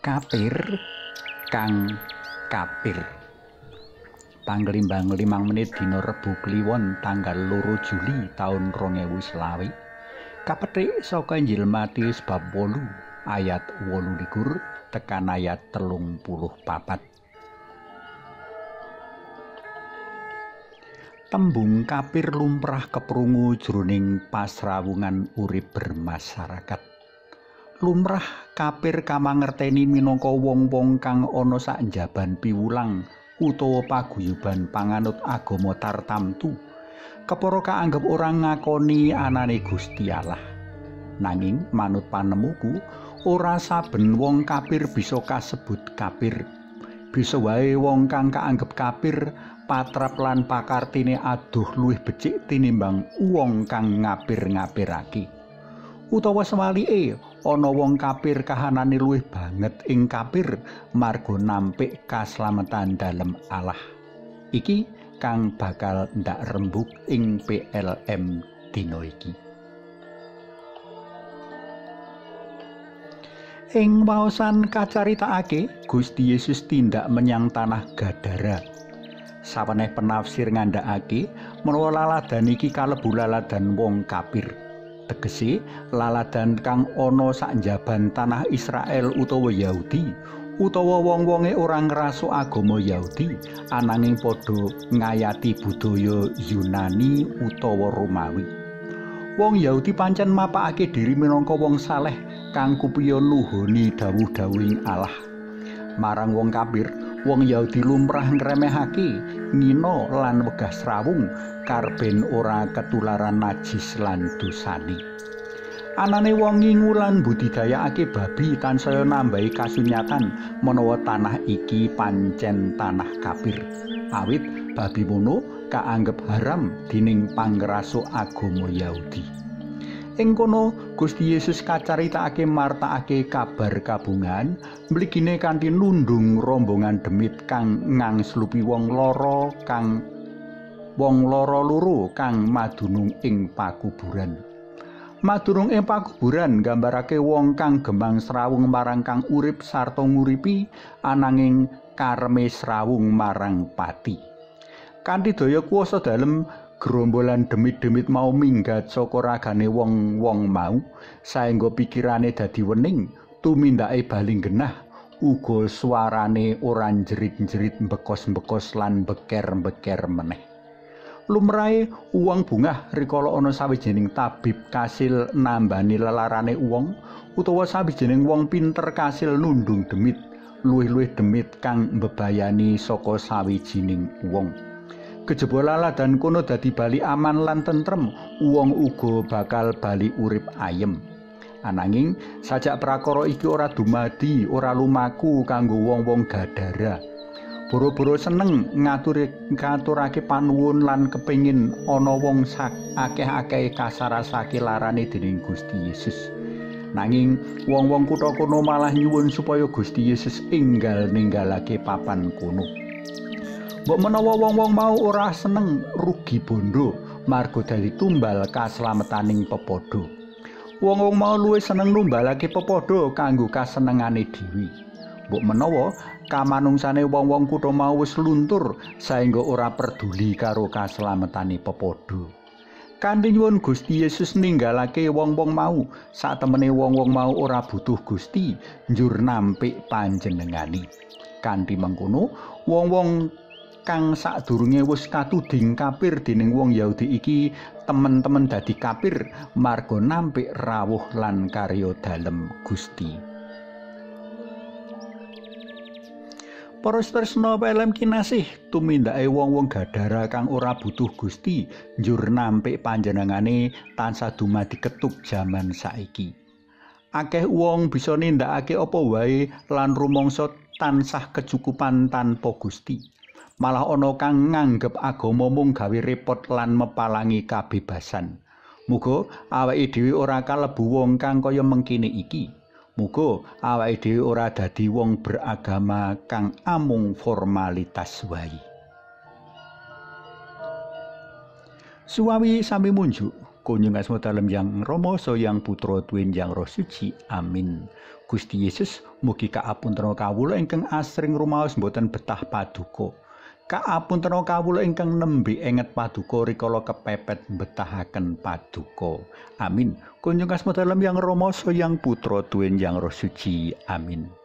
Kapir kang kapir. Panglimbang 5 menit dina Rebo Kliwon tanggal 2 Juli taun 2020. Kapethik saka Injil Matius bab 8 ayat 28 tekan ayat 34. Tembung kapir lumrah keprungu jroning pasrawungan urip bermasyarakat. Lumrah kapir kamangerteni minangka wong-wong kang ana sak njaban piwulang utawa paguyuban panganut agama tartamtu. Kepara kaanggep ora ngakoni anane Gusti Allah. Nanging manut panemuku, ora saben wong kapir bisa kasebut kapir. Bisa wae wong kang kaanggep kapir patrap lan pakartine aduh luwih becik tinimbang wong kang ngapir-ngapirake. Utawa sewalike, ana wong kapir kahanane luwih banget ing kapir marga nampik kaslametan dalem Allah. Iki kang bakal ndak rembug ing PLM dina iki. Ing waosan kacaritakake, Gusti Yesus tindak menyang tanah Gadara. Saweneh penafsir ngandhakake menawa laladan iki kalebu laladan wong kapir. Tegese laladan kang ana sak njaban tanah Israel utawa Yahudi, utawa wong-wonge ora ngrasuk agama Yahudi ananging padha ngayati budaya Yunani utawa Romawi. Wong Yahudi pancen mapakake diri minangka wong saleh kang kupiya nuhoni dawuh-dawuhing Allah. Marang wong kafir, wong Yahudi lumrah ngremehake, ngina lan wegah srawung karben ora ketularan najis lan dosane. Anane wong ngingu lan budidayakake babi tansaya nambahi kasunyatan menawa tanah iki pancen tanah kafir. Awit babi mono kaanggep haram dening pangrasuk agama Yahudi. Ing kono Gusti Yesus kacaritakake martakake kabar kabungan mligine kanthi nundung rombongan demit kang ngangslupi wong lara loro kang madunung ing pakuburan. Madunung ing pakuburan nggambarake wong kang gemang srawung marang kang urip sarta nguripi ananging kareme srawung marang pati. Kanthi daya kuwasa dalem gerombolan demit-demit mau minggat saka ragane wong-wong mau, saengga pikirane dadi wening, tumindake bali genah, uga suarane ora njerit-njerit mbekos-mbekos lan beker-beker meneh. Lumrahe wong bungah rikala ana sawijining tabib kasil nambani lelarane wong, utawa sawijining wong pinter kasil nundung demit, luwih-luwih demit kang mbebayani saka sawijining wong. Kejaba laladan kono dadi bali aman lan tentrem, wong uga bakal bali urip ayem. Ananging sajak prakara iki ora dumadi, ora lumaku kanggo wong-wong Gadara. Boro-boro seneng ngaturake panuwun lan kepengin ana wong sak akeh-akehe kasarasake larane dening Gusti Yesus. Nanging wong-wong kutha kono malah nyuwun supaya Gusti Yesus enggal ninggalake papan kono. Mbok menawa wong-wong mau ora seneng rugi bondo marga dadi tumbal kaslametaning pepadha. Wong-wong mau luwih seneng numbalake pepadha kanggo kasenengane dhewe. Mbok menawa kamanungsane wong-wong kutha mau wis luntur saengga ora peduli karo kaslametane pepadha. Kanthi nyuwun Gusti Yesus ninggalake wong-wong mau, satemene wong-wong mau ora butuh Gusti njur nampik panjenengane. Kanthi mengkono, wong-wong kang sadurunge wis katuding kafir dening wong Yahudi iki temen-temen dadi kafir marga nampik rawuh lan karya dalem Gusti. Para tresna PLM kinasih, tumindake wong-wong Gadara kang ora butuh Gusti njur nampik panjenengane tansah dumadi ketuk jaman saiki. Akeh wong bisa nindakake apa wae lan rumangsa tansah kecukupan tanpa Gusti. Malah ana kang nganggep agama mung gawe repot lan mepalangi kabebasan. Muga awake dhewe ora kalebu wong kang kaya mengkene iki. Muga awake dhewe ora dadi wong beragama kang amung formalitas wae. Suwawi sami munjuk, Kunjung asma dalem Yang Rama saha Yang Putra tuwin Yang Roh Suci. Amin. Gusti Yesus, mugi kaapuntena kawula ingkang asring rumaos boten betah paduka. Kaapuntena kawula ingkang nembe enget paduka rikala kepepet betahaken paduka. Amin. Kunjung asma dalem Yang Rama saha Yang Putra tuwin Yang Roh Suci. Amin.